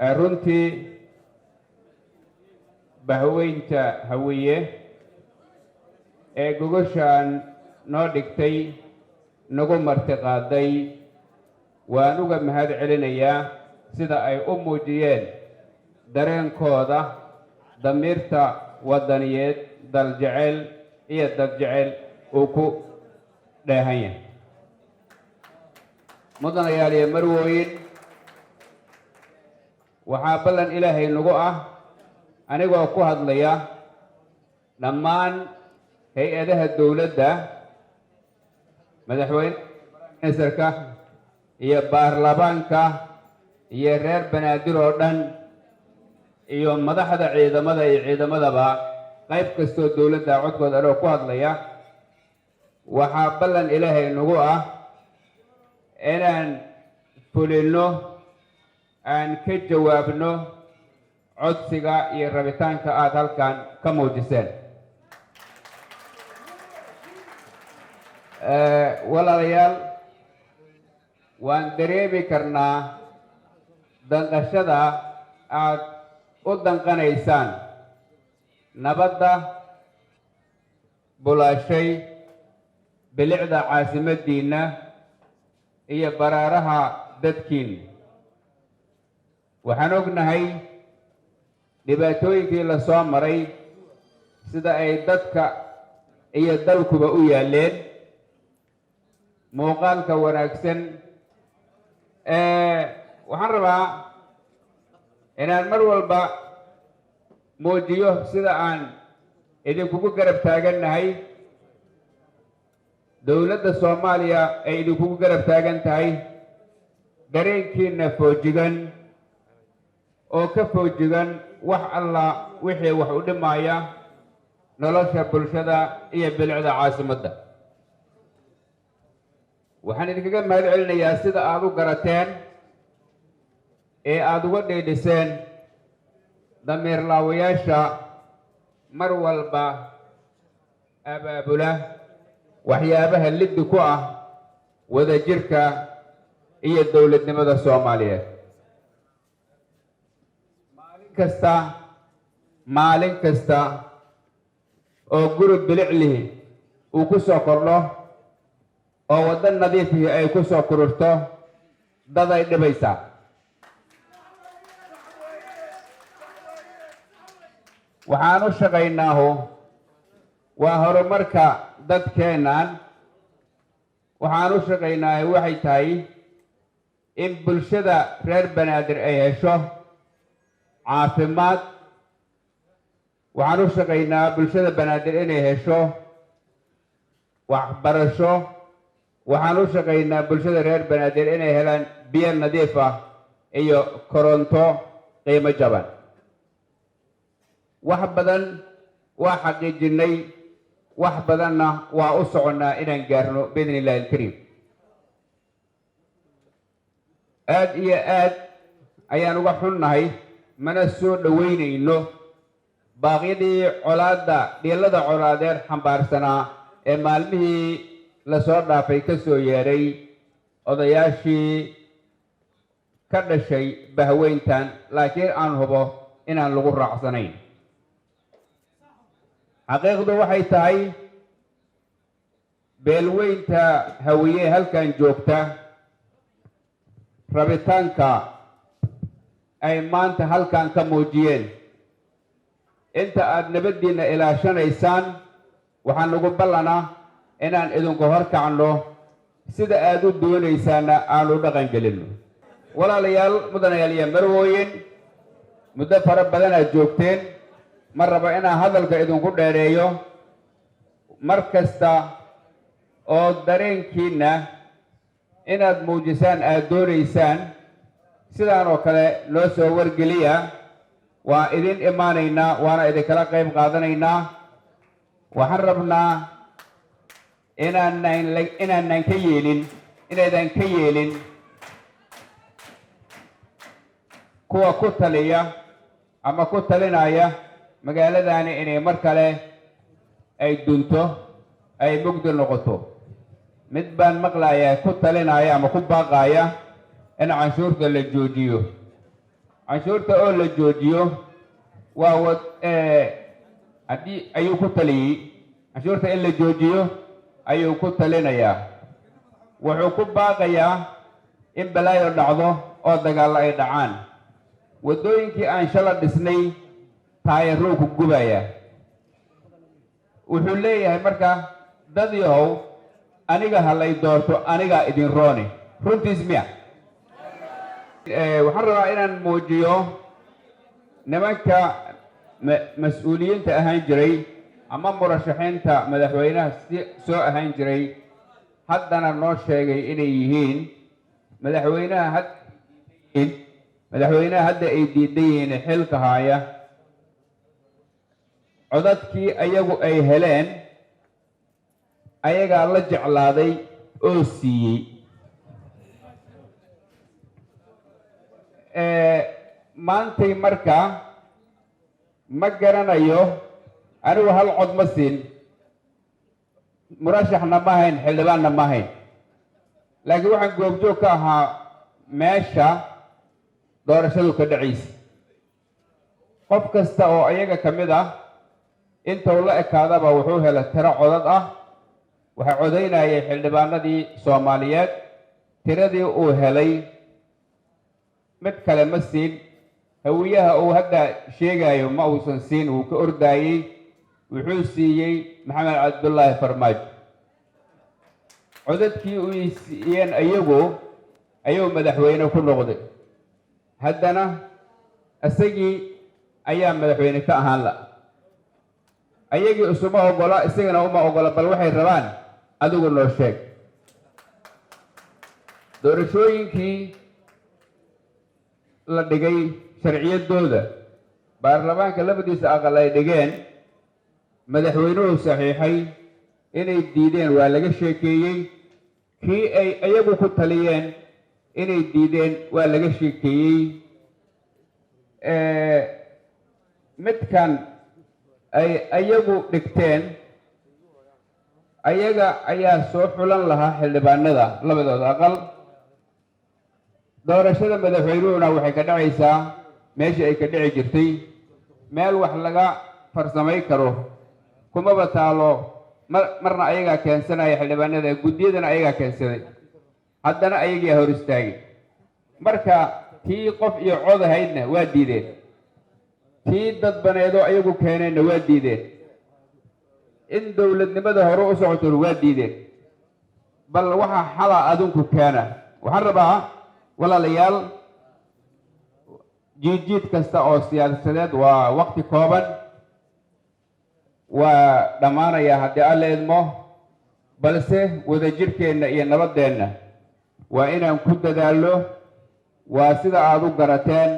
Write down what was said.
Runtii bahweynta Hawiye ee gogoshaan noo dhigtay, nagu martiqaaday, waan uga mahad celinayaa sida ay u muujiyeen dareenkooda damiirta waddaniyeed, daljecel iyo dadjecel uu ku dheehan yahay. Mudanayaal iyo marwooyin, waxaa ballan Ilaahay nagu ah, anigoo ku hadlaya dhammaan hay-adaha dowladda, madaxweyne, ministerka iyo baarlamaanka iyo reer Banaadir oo dhan iyo madaxda ciidamada iyo ciidamadaba, qayb kastoo dowladda codkooda anigoo ku hadlaya, waxaa ballan Ilaahay nagu ah inaan fulinno, aan ka jawaabno codsiga iyo rabitaanka aada halkan ka muujiseen. Walaalayaal, waan dareemi karnaa danqashada aada u danqanaysaan nabadda bulaashay, bilicda caasimaddiinna iyo baraaraha dadkiinna. Waxaan ognahay dhibaatooyinkii la soo maray, sida ay dadka iyo dalkuba u yaalleen muuqaalka wanaagsan. Waxaan rabaa inaan mar walba muujiyo sida aan idinkugu garab taagannahay, dowladda Soomaaliya ay idinkugu garab taagan tahay, dareenkiina foojigan oo ka foojigan wax alla wixii wax u dhimaya nolosha bulshada iyo bilicda caasimadda. Waxaan idinkaga mahad celinayaa sida aada u garateen ee aada uga dheedhiseen damiirlaawayaasha mar walba abaabula waxyaabaha liddi ku ah wadajirka iyo dowladnimada Soomaaliyeed. Maalin kasta, maalin kasta oo guri biliclihi uu ku soo kordho oo waddo nadiifihi ay ku soo kururto, daday dhibaysaa. Waxaan u shaqaynaahu waa horumarka dadkeennan. Waxaan u shaqaynaahi waxay tahay in bulshada reer Banaadir ay hesho caafimaad. Waxaan u shaqaynaa bulshada Banaadir inay hesho waxbarasho. Waxaan u shaqaynaa bulshada reer Banaadir inay helaan biyo nadiif ah iyo koronto qiimo jaban. Wax badan waa xaqiijinay, wax badanna waa u soconnaa inaan gaarno biidni illahi alkariim. Aad iyo aad ayaan uga xunnahay, mana soo dhoweynayno baaqyadii colaadda, dhiilada colaadeed xambaarsanaa ee maalmihii lasoo dhaafay ka soo yeedhay odayaashii ka dhashay bahweyntan, laakiin aan hubo inaan lagu raacsanayn. Xaqiiqdu waxay tahay beelweynta Hawiye halkan joogta rabitaanka ay maanta halkan ka muujiyeen, inta aada nabaddiinna ilaashanaysaan, waxaan nagu ballanaa inaan idinku horkacno, sida aada u doonaysaanna aanu dhaqan gelinno. Walaalayaal, mudanayaal iyo marwooyin, muddo fara badanaad joogteen, ma rabo inaan hadalka idinku dheereeyo. Mar kasta oo dareenkiinna inaad muujisaan aada doonaysaan, sidaan oo kale noo soo wargeliya, waa idin imaanaynaa, waana idinkala qayb qaadanaynaa. Waxaan rabnaa inaanaan ka yeelin, inaydan ka yeelin kuwa ku taliya ama ku talinaya magaaladani inay mar kale ay dunto, ay mugdi noqoto. Mid baan maqlayaa ku talinaya ama ku baaqaya in canshuurta la joojiyo. Canshuurta oo la joojiyo waa wad haddii ayuu ku taliyey, canshuurta in la joojiyo ayuu ku talinayaa. Wuxuu ku baaqayaa in balaayo dhacdo oo dagaallo ay dhacaan. Waddooyinkii aan shala dhisnay taayaruu ku gubayaa. Wuxuu leeyahay marka, dad yahow, aniga ha lay doorto, anigaa idin rooni. Runtiis miya? Waxaan rabaa inaan muujiyo nimanka mas-uuliyiinta ahaan jiray ama murashaxiinta madaxweynaha si soo ahaan jiray, haddana noo sheegay inay yihiin madaxweynaha, had madaxweynaha hadda ay diidan yihiin xilka haaya. Codadkii ayagu ay heleen ayagaa la jeclaaday oo siiyey. Maantay marka ma garanayo, anigu hal cod ma siin, murashaxna ma hayn, xildhibaanna ma hayn, laakiin waxaan goobjoog ka ahaa meesha doorashadu ka dhacaysa. Qof kasta oo ayaga ka mid ah intuu la ekaadaba wuxuu helay tiro codad ah. Waxaa codaynayay xildhibaanadii Soomaaliyeed. Tiradii uu helay mid kale ma siin. Hawiyaha uu hadda sheegayo ma uusan siin, wuu ka ordaayey. Wuxuu siiyey Maxamed Cabdullaahi Farmaajo. Codadkii uu siiyeen iyagu ayuu madaxweyne ku noqday. Haddana isagii ayaa madaxweyne ka ahaan la. Ayagii isuma ogola, isagana uma ogola. Bal waxay rabaan adigu noo sheeg. Doorashooyinkii la dhigay sharciyaddooda baarlamaanka labadiisa aqal ay dhigeen, madaxweynuhu saxiixay, inay diideen waa laga sheekeeyey. Kii ay iyagu ku taliyeen inay diideen waa laga sheekeeyey. Midkan ay iyagu dhigteen, ayaga ayaa soo xulan lahaa xildhibaanada labadooda aqal. Doorashada madaxweynuhuna waxay ka dhacaysaa meeshii ay ka dhici jirtay. Meel wax laga farsamay karo kumaba taalo. Marna ayagaa keensanaya xildhibaanada, guddiyadana ayagaa keensaday, haddana ayagaa hor istaagay. Marka tii qof iyo cod ahaydna waa diideen, tii dadbaneedoo ayagu keeneenna waa diideen, in dowladnimada hore u socotona waa diideen. Bal waxaa xala adinku keena. Waxaan rabaa, walaalayaal, jiidjiid kasta oo siyaasadeed waa waqti kooban, waa dhammaanayaa haddii Alla idmo, balse wadajirkeenna iyo nabaddeenna waa inaan ku dadaallo. Waa sida aada u garateen.